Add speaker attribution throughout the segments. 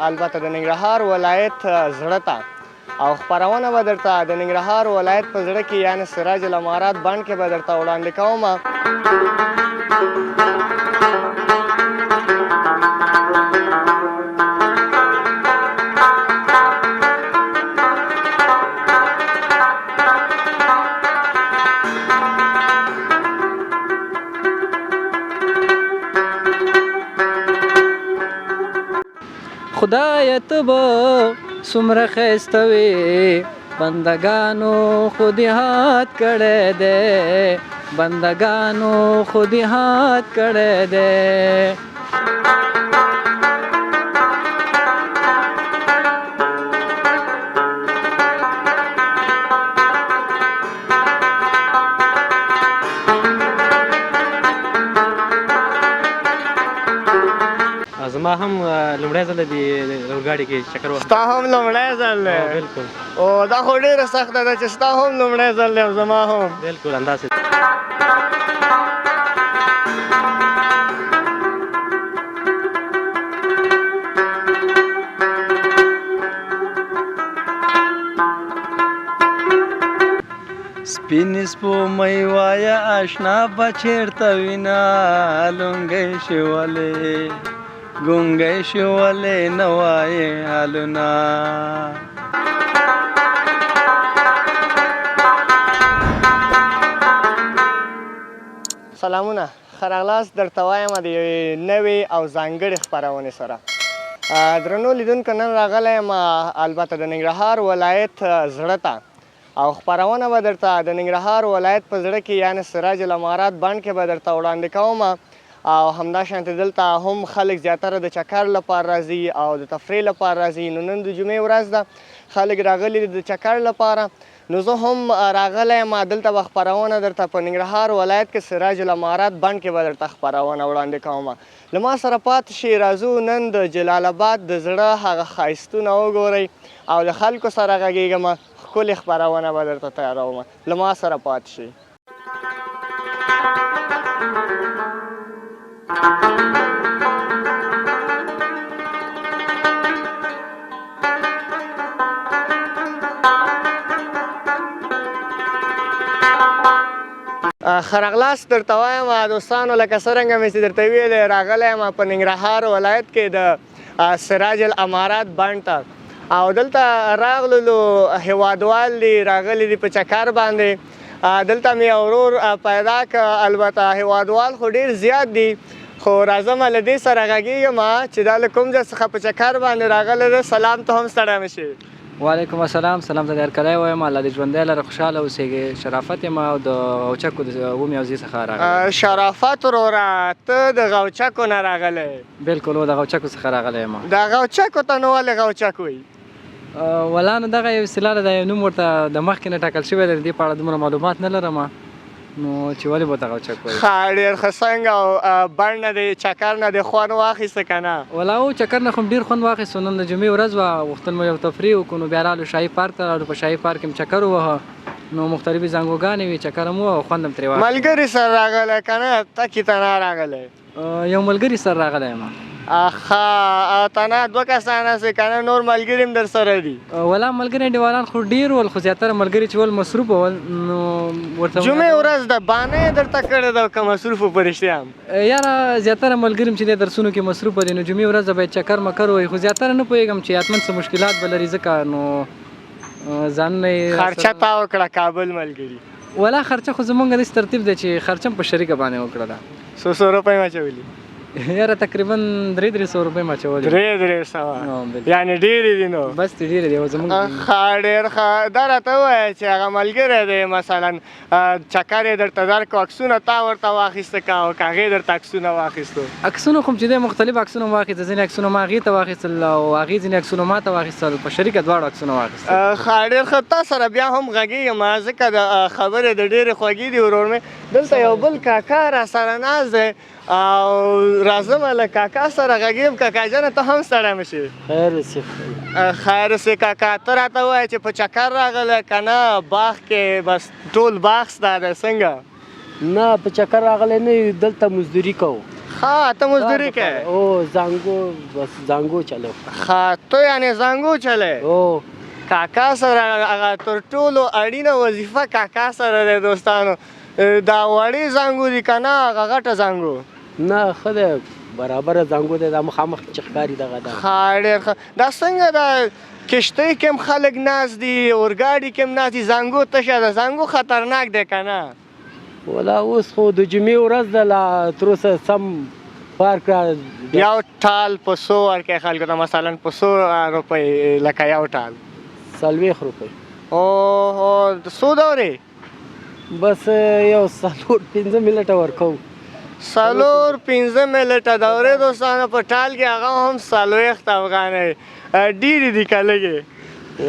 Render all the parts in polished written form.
Speaker 1: البته د ننګرهار ولایت زړه ته او خپرونه به درته د ننګرهار ولایت په زړه کې یعنې سراج الامارات بڼ کې به درته وړاندې کوم.
Speaker 2: خدایه ته به څومره ښایسته وې، بندګانو خو دې هات کړی دی، بندګانو خو دې هات کړی دی.
Speaker 3: زما هم لومړی ځل دی اورګاډي کې چکر وهم.
Speaker 1: ستا هم لومړی ځل دی؟
Speaker 3: بالکل.
Speaker 1: او دا خو ډېره سخته ده چې ستا هم لومړی ځل دی او زما هم.
Speaker 3: بالکل همداسې.
Speaker 4: سپینې سپوږمۍ وایه اشنا به چېرته وینه، لونګۍ شولې ګونګۍ شولې نه وایې حالونه.
Speaker 1: سلامونه، ښه راغلاست درته وایم د یوې نوې او ځانګړې خپرونې سره. درنو لیدونکو، نن راغلی یم البته د ننګرهار ولایت زړه ته او خپرونه به درته د ننګرهار ولایت په زړه کې یعنې سراج الامارات بڼ کې به درته وړاندې کوم. او همدا شانتې دلته هم خلک زیاتره د چکر لپاره راځي او د تفریح لپاره راځي. نو نن د جمعې ورځ ده، خلک راغلي دي د چکر لپاره، نو زه هم راغلی یم. دلته به خپرونه درته په ننګرهار ولایت کې سراج الامارات بڼ کې به درته خپرونه وړاندې کوم. له ما سره پاتې شئ، راځو نن د جلال اباد د زړه هغه ښایستونه وګورئ او له خلکو سره غږېږم. ښکلې خپرونه به درته تیاروم، له ما سره پاتې شئ. ښه راغلاست درته وایم دوستانو، لکه څرنګه مې چې درته ویلې راغلی یم په ننګرهار ولایت کې د سراج الامارات بڼ ته او دلته راغللو هیوادوال دي، راغلي دي په چکر باندې. دلته مې یو ورور پیدا که، البته هیوادوال خو ډېر زیات دي، خو راځم له دې سره غږېږم چې دا له کوم ځای څخه په چکر باندې راغلی دی. سلام، ته هم ستړی مه شې.
Speaker 2: وعلیکم السلام، سلام ته هرکلی وایم، الله دې ژوندی لره، خوشحاله اوسېږې. شرافت یم او د غوچکو د اوومې حوزې څخه راغلی.
Speaker 1: شرافت وروره، ته د غوچکو نه راغلی؟
Speaker 2: بالکل، د غوچکو څخه راغلی یم.
Speaker 1: د غوچکو ته نو ولې غوچک وایي؟
Speaker 2: ولا نو دغه یو اصطلاح ده، دا یو نوم ورته د مخکې نه ټاکل شوی دی، د دې په اړه دومره معلومات نه لرم نو چې ولې به ورته غوچک وایي.
Speaker 1: ښه، ډېر ښه. څنګه او بڼ نه دې چکر نه دې خوند واخیسته که نه؟
Speaker 2: ولا هو، چکر نه خو ډېر خوند واخیستو. نن د جمعې ورځ وه، غوښتل مو یو تفریح وکړو، نو بیا رالو شاهي پارک ته راغلو، په شاهي پارک کې مو چکر ووهه، نو مختلفې زانګوګانې وې، چکر هم ووهه او خوند هم ترې واخیست.
Speaker 1: ملګري سره راغلی که نه تکي تنها راغلی؟
Speaker 2: یو ملګري سره راغلی یم.
Speaker 1: ښه، تنها دوه کسان هسې که نه نور ملګري هم در سره دي؟
Speaker 2: ولا ملګري انډیوالان خو ډېر ول، خو زیاتره ملګري چې ول مصروف ول، نو ورته
Speaker 1: جمعې ورځ ده، بانه یې درته کړې ده که مصروف په رښتیا هم؟
Speaker 2: یاره زیاتره ملګري چې د درسونو کې مصروف دي، نو جمعې ورځ به چکر مکر وهي، خو زیاتره نه پوهېږم چې حتما څه مشکلات به لري، ځکه نو ځانونه یې
Speaker 1: خرچه تا وکړه کابل ملګري؟
Speaker 2: ولا خرچه خو زمونږ داسې ترتیب دی چې خرچه هم په شریکه باندې وکړله.
Speaker 1: څو څو روپۍ مې اچولي؟
Speaker 2: یاره تقریبا 300-300 روپۍ مې اچولې.
Speaker 1: 300-300؟ یعنې ډېرې دي نو؟
Speaker 2: بس دي، ډېرې دي زمونږ.
Speaker 1: ښه، ډېر ښه. دا راته ووایه چې هغه ملګری دی مثلا چکر یې درته درکړو، عکسونه تا ورته واخیسته که او که هغې درته عکسونه واخیستو؟
Speaker 2: عکسونه خو چې دی مختلف عکسونه مې واخیستل، ځینې عکسونه ما هغې ته واخیستل او هغې ځینې عکسونه ما ته واخیستل، په شریکه دواړو عکسونه واخیستل.
Speaker 1: ښه، ډېر ښه. تا سره بیا هم غږېږم ځکه د خبرې د ډېرې خوږې دي ورور مې. دلته یو بل کاکا را سره ناست دی او راځم له کاکا سره غږېږم. کاکا جانه، ته هم ستړی مه شې.
Speaker 5: خیر اوسې.
Speaker 1: خیر اوسې کاکا. ته راته ووایه چې په چکر راغلی که نه باغ کې بس ټول باغ ستا دی څنګه؟
Speaker 5: نه، په چکر راغلی نه یو، دلته مزدوري کوو.
Speaker 1: ښه، ته مزدوري کوې؟
Speaker 5: او زانګو، بس زانګو چلو.
Speaker 1: ښه، ته یعنې زانګو چلی؟
Speaker 5: او
Speaker 1: کاکا سره هغه تر ټولو اړینه وظیفه کاکا سره دی دوستانو. دا وړې زانګو دي که نه هغه غټه زانګو؟
Speaker 5: نه، ښه دی، برابره زانګو دی، دا مخامخ چې ښکاري دغه ده.
Speaker 1: ښه، ډېر ښه. دا څنګه ده، کښتۍ کې هم خلک ناست دي، اورګاډي کې هم ناست دي، زانګو تشه ده، زانګو خطرناک دی که نه؟
Speaker 5: ولا اوس خو د جمعې ورځ ده، لا تر اوسه سم پارک را.
Speaker 1: یو ټال په څو ورکوې خلکو ته، مثلا په څو روپۍ، لکه یو ټال؟
Speaker 5: 40 روپۍ.
Speaker 1: اوهو، څو دورې؟
Speaker 5: بس یو 4-5 منټه ورکوو.
Speaker 1: 4-5 منټه دورې دوستانو په ټال کې، هغه هم 40 افغانۍ. ډېرې دي که لږې؟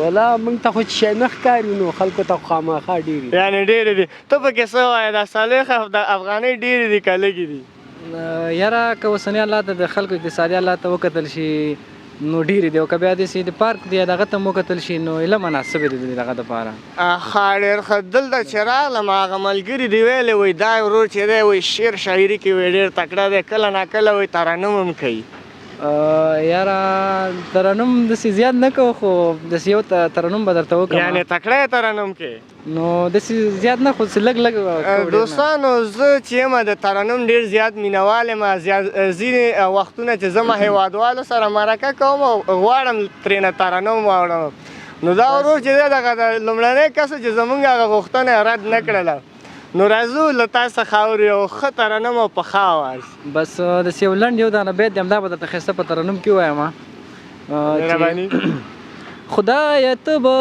Speaker 5: ولا موږ ته خو چې شی نه ښکاري، نو خلکو ته خو خامخا ډېرې دي.
Speaker 1: یعنې ډېرې دي. ته پکې څه وایې، دا 40 افغانۍ ډېرې دي که لږې دي؟
Speaker 2: یاره که اوسني حالات د خلکو اقتصادي حالات ته وکتل شي نو ډېرې دي، او که بیا داسې د پارک دی دغه ته هم وکتل شي نو ایله مناسبې دي دغه دپاره.
Speaker 1: ښه، ډېر ښه. دلته چې راغلم هغه ملګري دې ویلې، وایي دا ورور چې دی، وایي شعر شاعري کې وایي ډېر تکړه دی، کله ناکله وایي ترنم هم کوي.
Speaker 2: یاره ترنم داسې زیات نه کوو، خو داسې یو ترنم به درته وکړم.
Speaker 1: یعنې تکړه یې ترنم کې؟
Speaker 2: نو داسې زیات نه، خو څه لږ لږ کوو، ډېر نه.
Speaker 1: دوستانو زه چې یم د ترنم ډېر زیات مینهوال یم. ځینې وختونه چې زه ما هېوادوالو سره مرکه کوم او غواړم ترېنه ترنم واورم، نو دا ورور چې دی دغه د لومړنی کس چې زمونږ هغه غوښتنه یې رد نه کړله. نو راځو له تا څخه اورو یو ښه ترنم او په ښه آواز.
Speaker 2: بس داسې یو لنډ یو دانه بیت دی، همدا به درته ښایسته په ترنم کې ووایم.
Speaker 1: مهرباني.
Speaker 2: خدایه ته به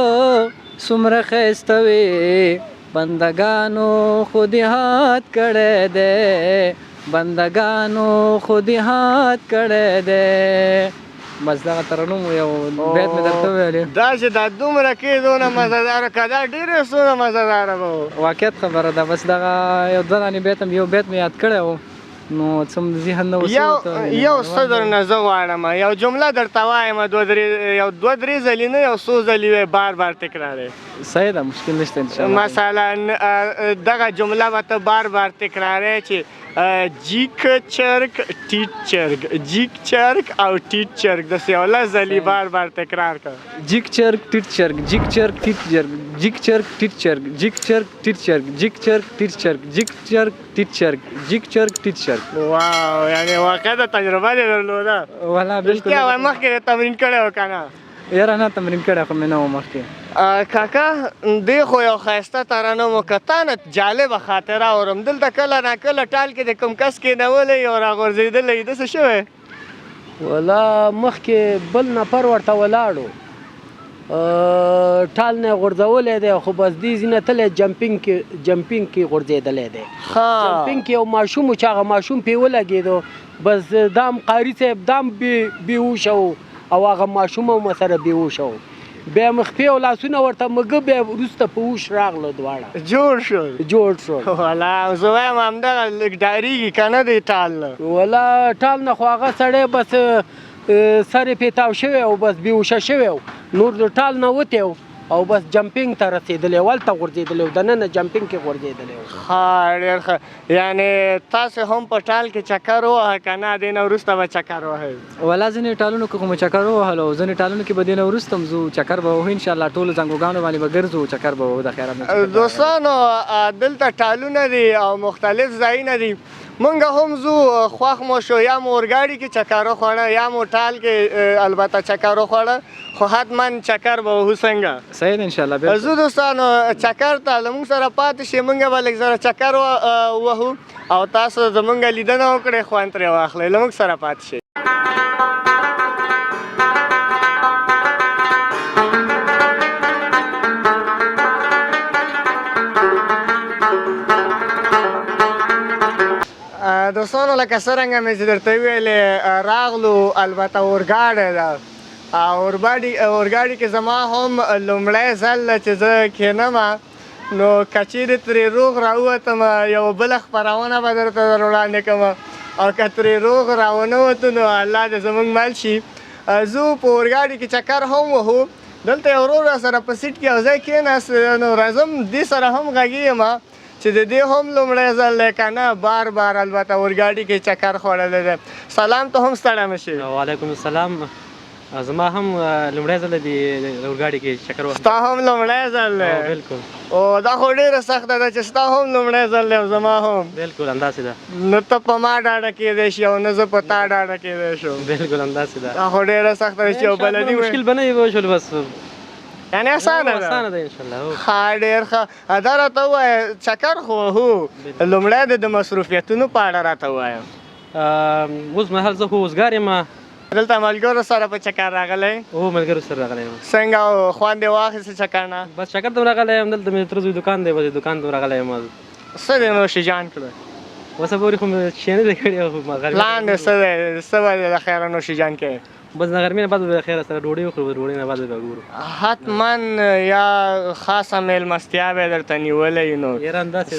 Speaker 2: څومره ښایسته وې، بندګانو خو دې هات کړی دی، بندګانو خو دې هات کړی دی. بس دغه ترنم و، یو بیت مې درته وویلې.
Speaker 1: دا چې دا دومره کې دونه مزهداره که دا ډېره څونه مزهداره به و.
Speaker 2: واقعیت خبره ده. بس دغه یو دوه دانې بیت هم، یو بیت مې یاد کړی و، نو څه ذهن نه وسو.
Speaker 1: یو څه درنه زه غواړم، یو جمله درته وایم، دوه درې، یو دوه درې ځلې نه، یو څو ځلې وایې، بار بار تکرارې.
Speaker 2: صحیح ده، مشکل نشته ان شاء الله.
Speaker 1: مثلا دغه جمله به ته بار بار تکرارې چې جیک چرګ ټیټ چرګ، جیک چرګ او ټیټ چرګ، داسې یو لس ځلې بار بار تکرار کړه.
Speaker 2: جیک چرګ ټیټ چرګ، جیک چرګ ټیټ چرګ، جیک چرګ ټیټ چرګ، جیک چرګ ټیټ چرګ، جیک چرګ ټیټ چرګ، جیک چرګ ټیټ چرګ، جیک چرګ ټیټ چرګ.
Speaker 1: واو، یعنې واقعا د تجربه دې درلوده.
Speaker 2: ولا بالکل.
Speaker 1: رښتیا وایې، مخکې دې تمرین کړی و که نه؟
Speaker 2: یاره نه، تمرین کړی خو مې نه و مخکې.
Speaker 1: کاکا دې خو یو ښایسته ترنم وکړه، تا نه جالبه خاطره اورم. دلته کله ناکله ټال کې د کوم کس کېنولی او راغورځېدلی، داسې شوی؟
Speaker 5: ولا مخکې بل نفر ورته ولاړو، ټال نه غورځولی دی، خو بس دې ځینه تللی جمپینګ کې، جمپینګ کې غورځېدلی دی. جمپینګ کې یو ماشوم و چې هغه ماشوم پرې ولګېدو، بس دام قاري صاحب دام بېهوښه و او هغه ماشوم هم ورسره بېهوښه و. بیا مې خپې او لاسونه ورته مږه، بیا وروسته په هوښ راغله، دواړه
Speaker 1: جوړ شول.
Speaker 5: جوړ شول.
Speaker 1: ولا زه وایم همدغه لږ ډارېږي که نه دی ټال نه؟
Speaker 5: ولا ټال نه خو هغه سړی بس سر یې پرې تاو شوی او بس بېهوښه شوی و، نور د ټال نه وتی و او بس جمپینګ ته رسېدلی و، هلته غورځېدلی و، دننه جمپینګ کې غورځېدلی و.
Speaker 1: ښه، ډېر ښه. یعنې تاسې هم په ټال کې چکر ووهه که نه دې نه وروسته به چکر وهئ؟
Speaker 2: ولا ځینې ټالونو کې خو مو چکر ووهلو، ځینې ټالونو کې به دې نه وروسته هم ځو، چکر به وهو انشاءالله، ټولو زنګوګانو باندې به ګرځو، چکر به وهو د خیره.
Speaker 1: دوستانو دلته ټالونه دي او مختلف ځایونه دي، مونږ هم ځو، خوښ مو شو، یا مو اورګاډي کې چکر وخوړه یا مو ټال کې البته چکر وخوړه، خو حتما چکر به وهو. څنګه؟
Speaker 2: صحیح ده انشاءالله، بالکل.
Speaker 1: ځو دوستانو چکر ته، له موږ سره پاتې شئ، موږ به لږ سره چکر وهو او تاسو زموږ لیدنه وکړئ، خوند ترې واخلئ، له موږ سره پاتې شئ. دوستانو لکه څرنګه مې چې درته وویلې، راغلو، البته اورګاډی ده او اورګاډي کې زما هم لومړی ځل ده چې زه کښېنم، نو که چیرې ترې روغ راووتم یوه بله خپرونه به درته در وړاندې کړم، او که ترې روغ راونه وتو نو الله دې زموږ مل شي. ځو په اورګاډي کې چکر هم وهو. دلته یو ورور راسره په سیټ کې یو ځای کښېناست، نو راځم دې سره هم غږېږم. چې د دې هم لومړی ځل دی که نه بار بار البته اورګاډي کې چکر خوړلی دی. سلام، ته هم ستړی مه شې.
Speaker 3: وعلیکم السلام. زما هم لومړی ځل دی اورګاډي کې چکر وهم.
Speaker 1: ستا هم لومړی ځل دی؟
Speaker 3: بالکل.
Speaker 1: او دا خو ډېره سخته ده چې ستا هم لومړی ځل دی او زما هم.
Speaker 3: بالکل همداسې ده.
Speaker 1: نه ته په ما ډاډه کېدی شي او نه زه په تا ډاډه کېدی شم.
Speaker 3: بالکل همداسې ده.
Speaker 1: دا خو ډېره سخته ده چې یو بلدي
Speaker 3: مشکل به نه وي شول بس،
Speaker 1: یعنې اسانه ده.
Speaker 3: اسانه ده ان شاء الله.
Speaker 1: ښه، ډېر ښه. دا راته ووایه، چکر خو وهو، لومړی د مصروفیتونو په اړه راته ووایه.
Speaker 3: اوس مهال زه خو وزګار یم.
Speaker 1: دلته ملګرو سره په چکر راغلی؟
Speaker 3: هو، ملګرو سره راغلی یم.
Speaker 1: څنګه خوند یې واخیست چکر نه؟
Speaker 3: بس چکر ته راغلی یم، دلته مې تره زوی دکان دی، بس دکان ته راغلی یم.
Speaker 1: څه دې نوشي جان کړی؟
Speaker 3: اوسه پورې خو مې شی نه دی کړی.
Speaker 1: پلان دې څه دی؟ څه به دې د خیره نوشي جان کوې؟
Speaker 3: بس د غرمې نه بعد به خیره سره ډوډۍ وخورو، ډوډۍ نه بعد به ګورو.
Speaker 1: حتما یا خاصه مېلمستیا به درته نیولې وي، نو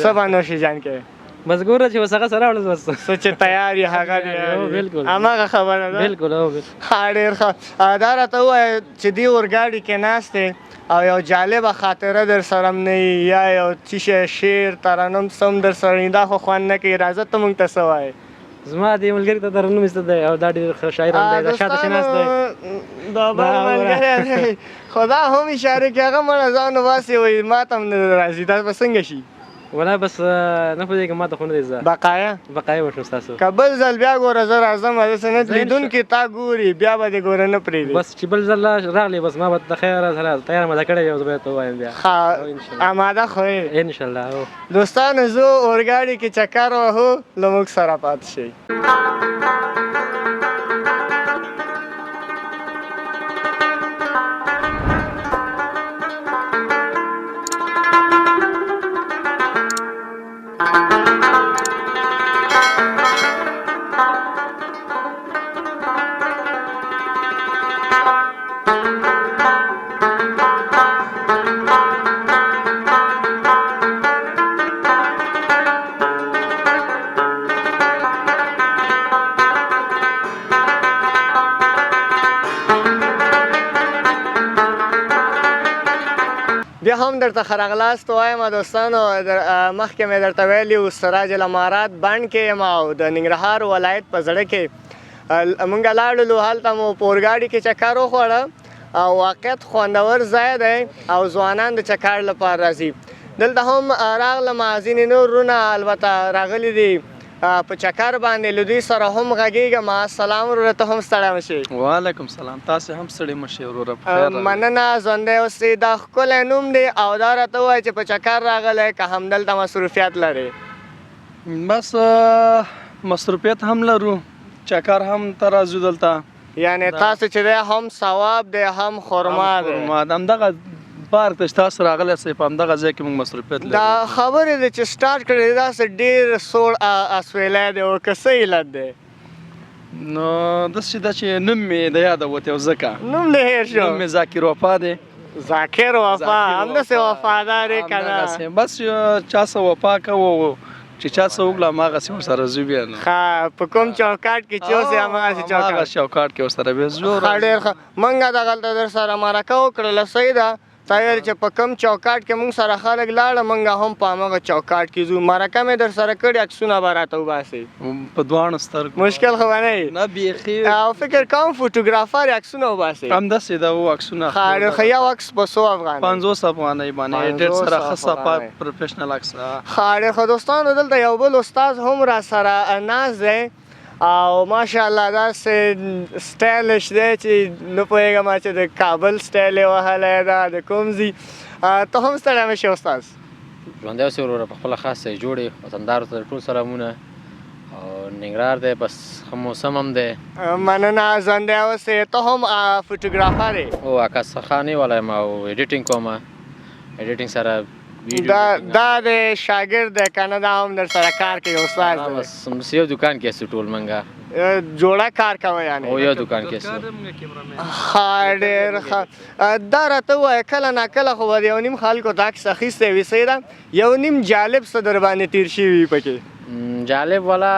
Speaker 1: څه به نوشي جان کوې؟
Speaker 3: بس ګوره چې اوس هغه سره راوړل، بس
Speaker 1: څه چې تیار یې هغه دی.
Speaker 3: بالکل
Speaker 1: هماغه خبره ده.
Speaker 3: بالکل.
Speaker 1: ښه، ډېر ښه. دا راته ووایه چې دې اورګاډي کې ناست او یو جالبه خاطره در سره هم نه وي، یا یو څه شی شعر ترنم څه هم در سره نه، دا خو خوند نه کوي. راځه ته موږ ته څه وایې؟
Speaker 3: زما دې ملګري ته ترنم ایسته دی او دا ډېر ښه شاعر هم دی، دا شاته چې ناست دی
Speaker 1: دا بل ملګری دی، خو دا هم اشاره کوي، هغه مړه ځان وباسي وایي ما ته هم نه راځي، دا به څنګه شي؟
Speaker 3: ولا بس نه پوهېږم، ما ته خو نه دی زده.
Speaker 1: بقایه
Speaker 3: بقایه وشم ستاسو.
Speaker 1: که بل ځل بیا ګوره زه راځم، داسې نه لیدونکي تا ګوري بیا به دې ګوره نه پرېږدي.
Speaker 3: بس چې بل ځل راغلې بس ما به د خیره سره تیاره مزه کړې وي، زه به درته ووایم بیا.
Speaker 1: ښه، اماده خو یې؟
Speaker 3: ان شاء الله.
Speaker 1: دوستانو زه اورګاډي کې چکر وهو، له موږ سره پاتې شئ. بیا هم درته ښه راغلاست وایم دوستانو. مخکې مې درته ویلي و سراج الامارات بڼ کې یم او د ننګرهار ولایت په زړه کې موږ لاړلو، هلته مو په اورګاډي کې چکر وخوړه او واقعیت خوندور ځای دی او ځوانان د چکر لپاره راځي. دلته هم راغلم، ځینې نور وروڼه البته راغلي دي په چکر باندې، له دوی سره هم غږېږم. سلام وروره، ته هم ستړی مه شې.
Speaker 4: وعلیکم سلام، تاسې هم ستړي مه شئ وروره، په خیر راغلئ.
Speaker 1: مننه، ژوندی اوسې. دا ښکلی نوم دی او دا راته ووایه چې په چکر راغلی که همدلته مصروفیت لرې؟
Speaker 4: بس مصروفیت هم لرو، چکر هم ته راځو دلته.
Speaker 1: یعنې تاسو چې دی هم ثواب دی هم خرما دی.
Speaker 4: خرما ده، همدغه پارک ته چې تاسو راغلی سئ په همدغه ځای کې موږ مصروفیت لرو.
Speaker 1: دا خبرې دې چې سټارټ کړې داسې ډېر سوړ اسویلی دی، او که څه علت دی؟
Speaker 4: نو داسې ده چې نوم مې د یاده وتی او ځکه
Speaker 1: نوم دې هېر شو.
Speaker 4: نوم مې ذاکر وفا دی.
Speaker 1: ذاکر وفا، همداسې وفادار یې که نه؟
Speaker 4: بس چا څه وفا کوو چې چا څه وکړه هماغسې ورسره ځو بیا. نو
Speaker 1: ښه، په کوم چوکاټ کې چې اوسې هماغسې چوکاټ،
Speaker 4: هماغه چوکاټ کې ورسره بیا ځو.
Speaker 1: ښه، ډېر ښه. موږ دغلته در سره مرکه وکړله، صحیح ده؟ تا ویل چې په کوم چوکاټ کې موږ سره خلک لاړه موږ هم په هماغه چوکاټ کې ځو. مرکه مې در سره کړې، عکسونه به راته وباسئ
Speaker 4: په دواړو سترګو.
Speaker 1: مشکل خو به نه وي؟
Speaker 4: نه، بیخي.
Speaker 1: او فکر کوم فوټوګرافر عکسونه وباسئ.
Speaker 4: همداسې ده، و عکسونه.
Speaker 1: ښه، ډېر ښه. یو عکس په څو افغانۍ؟
Speaker 4: 50 افغانۍ باندې، ډېر سره ښه صفا پروفیشنل عکس.
Speaker 1: ښه، ډېر ښه. دوستانو دلته یو بل استاد هم را سره ناست دی او ماشاءالله داسې سټایلش دی چې نه پوهېږم چې د کابل سټایل یې وهلی ده د کوم ځای. ته هم ستړی مه شې استاد.
Speaker 6: ژوندی اوسې وروره، په خپله خاصه یې جوړې. وطندارو ته ټول سلامونه. او ننګرهار دی، بس ښه موسم هم دی.
Speaker 1: مننه، ژوندی اوسې. ته هم فوټوګرافر یې؟
Speaker 6: هو، عکس خانې والا یم او ایډیټینګ کوم، ایډیټینګ سره
Speaker 1: دا د شاګرد دی که نه، دا هم در سره کار کوي استاد دی؟
Speaker 6: بس یو دکان کې یاستو ټول منګه
Speaker 1: جوړه کار کوي یعنې؟
Speaker 6: هو، یو دکان کې یاستو.
Speaker 1: ښه، ډېر ښه. دا راته ووایه، کله ناکله خو به د یو نیم خلکو ته عکس اخیستی وي، صحیح ده؟ یو نیم جالب څه در باندې تېر شوي وي پکې؟
Speaker 6: جالب والا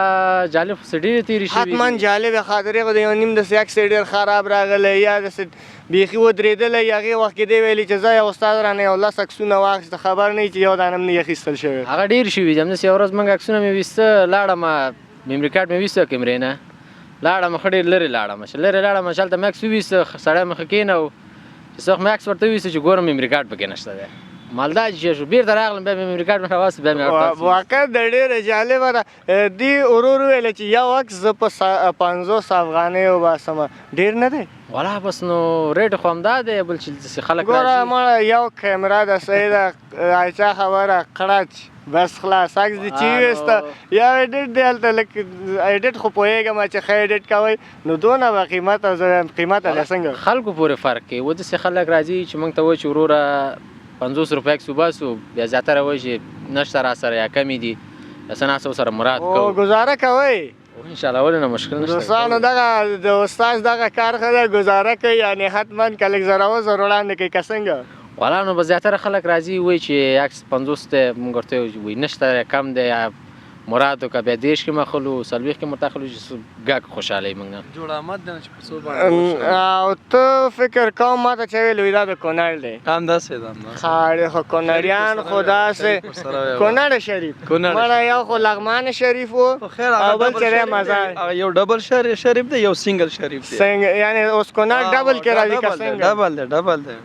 Speaker 6: جالب خو څه ډېرې تېرې شوي
Speaker 1: حتما جالب خاطرې خو د یو نیم داسې عکس یې ډېر خراب راغلی یا داسې بیخي ودرېدلی هغې وخت کې دی ویلي چې ځه یو استاد رانه یو لس عکسونه واخیسته خبر نه چې یو دانه هم نه اخیستل شوی.
Speaker 6: هغه ډېر شوي دي. همداسې یوه ورځ موږ عکسونه مې ویسته، لاړم میمري کارت مې ویسته کیمرې نه لاړم، ښه ډېر لرې لاړم، چې لرې لاړم چې هلته مې عکس وویسته، سړی مې ښه کېناو، چې څه وخت مې عکس ورته وویسته چې ګورم میمري کارت پکې نشته دی. مال دا چې شو بیرته راغلم، بیا مې میمري کارت مې راواخیست، بیا مې ورته عکس وویست.
Speaker 1: واقعا د ډېره جالبه ده. دې ورور وویل چې یو عکس زه په 50 افغانۍ وباسم، ډېر نه دی؟
Speaker 6: ولا بس نو ریټ خو همدا دی، بل چې داسې خلک
Speaker 1: ګوره
Speaker 6: راځي.
Speaker 1: مړه یو کیمره ده صحیح ده، چا خبره قړچ بس خلاص عکس دې چې وویسته یو ایډیټ دی هلته لږ ایډیټ خو پوهېږم چې ښه ایډیټ کوئ، نو دونه به قیمته زه وایم قیمته دی څنګه؟
Speaker 6: خلکو پورې فرق کوي. و داسې خلک راځي چې موږ ته وایي چې وروره 50 روپۍ عکس وباسو، بیا زیاتره وایي چې نشته را سره یا کمې دي، یا څه ناڅه ورسره مراد کوو.
Speaker 1: ګزاره کوئ؟
Speaker 6: ان شاء الله ولې نه، مشکل نشته.
Speaker 1: دوستانو دغه د استاد دغه کار ښه دی، ګزاره کوي، یعنې حتما که لږ زره وزر وړاندې کوي که څنګه؟
Speaker 6: والا نو به زیاتره خلک راځي وایي چې عکس 50 دی، موږ ورته وایو چې وایي نشته دی، کم دی، یا مراد وکړه، بیا 30 کې مې اخلو، 40 کې مې ورته اخلو چې څه ګاک خوشحاله یي موږ نه.
Speaker 4: جوړ آمد دی چې په څو باندې.
Speaker 1: او ته فکر کوم ما ته چې ویل وي دا د کونړ دی.
Speaker 4: همداسې ده، همداسې.
Speaker 1: ښه خو کونړیان خو داسې کونړ شریف، مړه یو خو لغمان شریف و او بل چې دی مزار.
Speaker 4: هغه یو ډبل شریف دی، یو سنګل شریف دی.
Speaker 1: سنګل یعنې اوس کونړ ډبل کې راځي که څنګه؟
Speaker 4: ډبل دی، ډبل دی.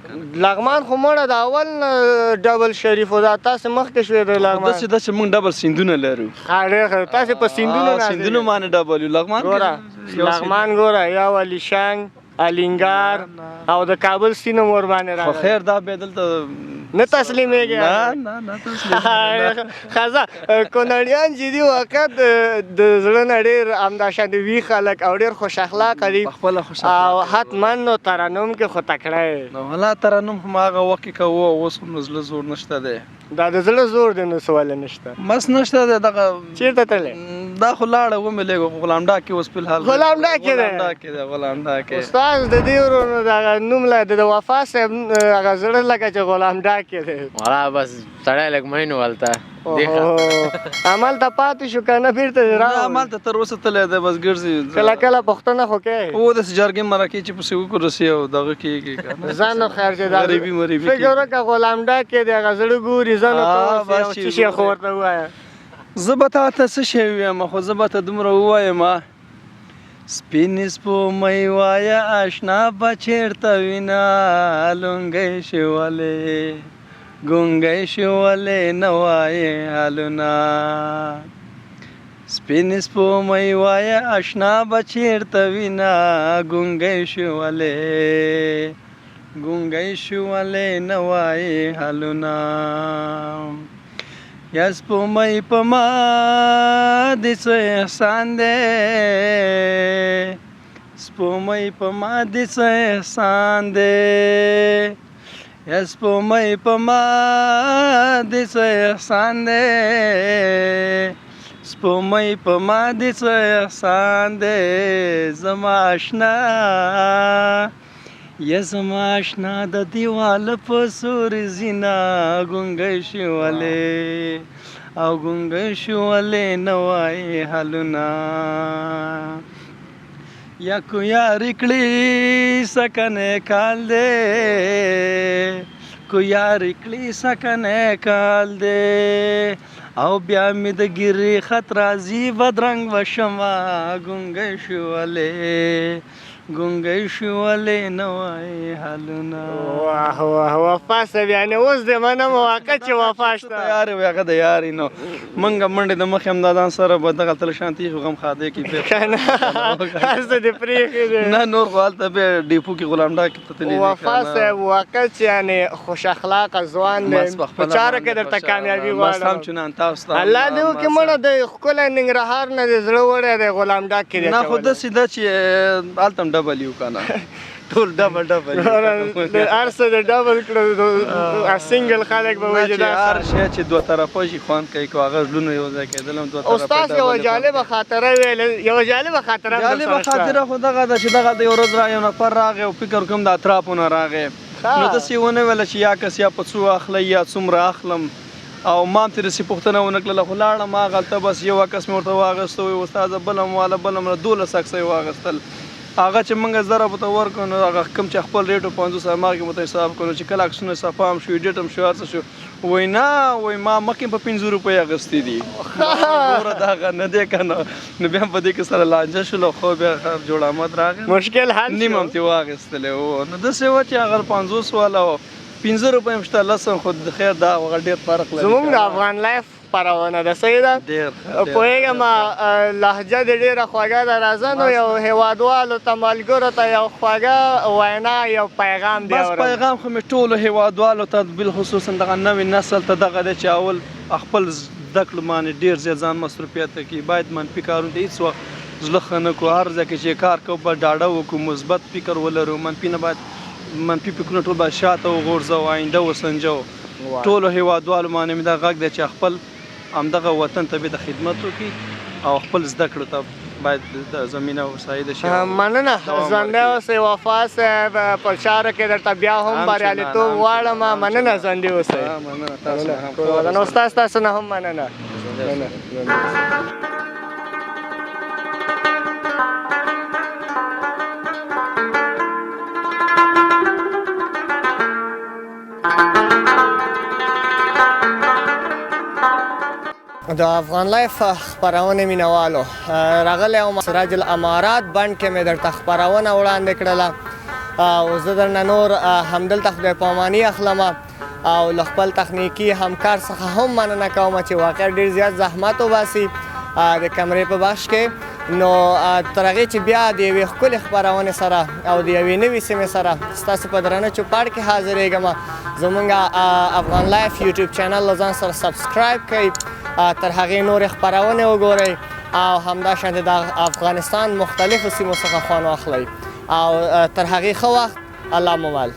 Speaker 1: لغمان خو مړه د اول نه ډبل شریف و، دا تاسې مخکې شوې د لغمان.
Speaker 4: داسې ده چې موږ ډبل سیندونه لرو.
Speaker 1: ښه ډېر ښه، تاسې په سیندونو نازېږئ.
Speaker 4: سیندونو باندې ډبل یو. لغمان
Speaker 1: ګوره لغمان ګوره یو علیشنګ، الینګار او د کابل سیند هم ورباندې راغلی.
Speaker 4: خو خیر دا بیا دلته
Speaker 1: نه تسلیمېږي.
Speaker 4: نه نه نه تسلیمېږي.
Speaker 1: ښه ځه کونړیان چې دي واقعا د زړه نه ډېر همدا شان دي وي خلک او ډېر خوش اخلاقه دي.
Speaker 4: خپله خوش اخلاقه
Speaker 1: او حتما نو ترنم کې خو تکړه یې.
Speaker 4: نو ولا ترنم هم هغه وخت کې کوو، اوس خو نو زړه زور نشته دی.
Speaker 1: دا د زړه زور دی نو څه ولې نشته؟
Speaker 4: بس نشته دی دغه.
Speaker 1: چېرته تللی؟
Speaker 4: دا خو لاړه ومې لېږه، غلام ډاک کې اوس فلحال.
Speaker 1: غلام ډاک کې دی؟
Speaker 4: غلام ډاک کې دی، غلام ډاک کې.
Speaker 1: استاد د دې ورونو دغه نوم له د وفا صاحب هغه زړه لکه چې غلام ډاک کې دی.
Speaker 6: ولا بس سړی لږ مین و هلته.
Speaker 1: هملته پاتې شو که نه بېرته دې راوړ؟
Speaker 4: نه هملته تر اوسه تللی دی، بس ګرځي.
Speaker 1: کله کله پوښتنه خو کوې؟
Speaker 4: هو داسې جرګې مرکې چې پسې وکړو سي او دغه کېږي که نه.
Speaker 1: ځه نو خیر چې دا
Speaker 4: غریبي مریبي
Speaker 1: فکر وکړه غلام ډاک کې دی هغه زړه ګوري، ځه نو ته اوس یو څه شی خو ورته ووایه.
Speaker 4: زه به تا ته څه شی ووایم، خو زه به ته دومره ووایم، سپینې سپوږمۍ وایه اشنا به چېرته وینه، لونګۍ شي ولې ګونګۍ شي ولې نه وایې حالونه، سپینې سپوږمۍ وایه اشنا به چېرته وینه، ګونګۍ شي ولې ګونګۍ شي ولې نه وایې حالونه، یا سپوږمۍ په ما دې څه احسان دی، سپوږمۍ په ما دې څه احسان دی، یا سپوږمۍ په ما دې څه احسان دی، سپوږمۍ په ما دې څه احسان دی، زما اشنا یا زما اشنا د دیوال په سوري زینه ګونګۍ شي ولې او ګونګۍ شي ولې نه وایې حالونه، یا کو یاري کړي سکنې کال دی، کو یاري کړي سکنې کال دی، او بیا مې د ږیرې خط راځي بدرنګ به شمه ګونګۍ شي ولې ګونګۍ شي ولې نه وایې حالونه.
Speaker 1: واه واه وفا صاحب، یعنې اوس دې منم واقع چې وفا شته.
Speaker 4: یاري وي هغه د یاري، نو موږ منډې د مخې همدا ځان سره به دغه تل شانتي خو غم ښادۍ کې پرېښ
Speaker 1: که نه هر څه دې پرېښي دی.
Speaker 4: نه نور خو هلته بیا ډیپو کې غلام ډاک ته تللی دی.
Speaker 1: وفا صاحب واقع چې یعنې خوش اخلاقه ځوان دی، په چارو کې درته کامیابي غواړم.
Speaker 4: بس همچنان تاسو ته
Speaker 1: الله دې وکړي. مړه د ښکلی ننګرهار نه دې زړه وړی دی، غلام ډاک کې دې
Speaker 4: نه خو داسې ده چې هلته هم ډبل یو که نه، ټول ډبل ډبل
Speaker 1: هر څه دې ډبل کړو، سنګل خلک به وایي چې دا
Speaker 4: هر شی چې دوه طرفه شي خوند کوي، که هغه زړونه یو ځای کېدل هم دوه طرفه.
Speaker 1: استاد یوه جالبه خاطره ویله، یوه جالبه خاطره.
Speaker 4: جالبه خاطره خو دغه ده چې دغه د یو ورځ یو نفر راغی او فکر کوم د اطرافو نه راغی، نو داسې یې ونه ویله چې یا کس یا په څو اخلی یا څومره اخلم. او ما هم ترې داسې پوښتنه ونه کړله، خو لاړم هغلته بس یو عکس مې ورته واخیستو، وایي استاده بل هم واله بل هم 12 عکسه یې واخیستل. هغه چې موږ ضرب ورته ورکړو نو هغه کوم چې خپل ریټ و 50 هماغه کې مو ورته حساب کړو. چې کله عکسونه صفا هم شو، ایډیټ هم شو، هر څه شو، وایي نه، وایي ما مخکې په 5 روپۍ اخیستې دي. ګوره دا هغه نه دی که نه. نو بیا په دې کې سره لانجه شولو، خو بیا جوړ آمد راغی،
Speaker 1: مشکل حل شو،
Speaker 4: نیم هم ترې واخیستلې و. نو داسې وه چې هغه 50 واله و، 5 روپۍ هم شته، 10 هم، خو خیر دا هغه ډېر فرق لري.
Speaker 1: زموږ د افغان لایف خپرونه ده، صحیح ده؟
Speaker 4: ډېر ښه،
Speaker 1: پوهېږم لهجه دې ډېره خوږه ده. راځه نو یو هېوادوالو ته، ملګرو ته یو خوږه وینا، یو پیغام دی
Speaker 4: بس. پیغام خو مې ټولو هېوادوالو ته بالخصوصا دغه نوي نسل ته دغه دی چې اول خپل زده کړو باندې ډېر زیات ځان مصروفیت کړي، باید منفي کارونو ته هېڅ وخت زړه ښه نه کړو، هر ځای کې چې کار کوو باید ډاډه وکړو، مثبت فکر ولرو، منفي نه باید منفي فکرونه ټول باید شاته وغورځوو، آینده وسنجوو. ټولو هېوادوالو باندې مې دا غږ دی چې خپل همدغه وطن ته بېرته خدمت وکړي او خپل زده کړو ته باید زمینه مساعده شي.
Speaker 1: مننه، ژوندی اوسئ وفا صاحب، په چارو کې درته بیا هم بریالیتوب غواړم. مننه، ژوندي اوسئ.
Speaker 4: مننه تاسو هم.
Speaker 1: استاد تاسو نه هم مننه. د افغان لایف خپرونې مینوالو، راغلی وم سراج الامارات بند کې مې درته خپرونه وړاندې کړله او زه درنه نور همدلته خدای پاماني اخلم او له خپل تخنیکي همکار څخه هم مننه کوم چې واقعا ډېر زیات زحمت وباسي د کمرې په بخش کې. نو تر هغې چې بیا د یوې ښکلې خپرونې سره او د یوې نوې سیمې سره ستاسو په درنه چوپړ کې حاضرېږم، زمونږ افغان لایف یوټیوب چینل له ځان سره subscribe کړئ، تر هغې نورې خپرونې وګورئ او همدا شان د افغانستان مختلفو سیمو څخه خوند واخلئ. او تر هغې ښه وخت، الله مو مل.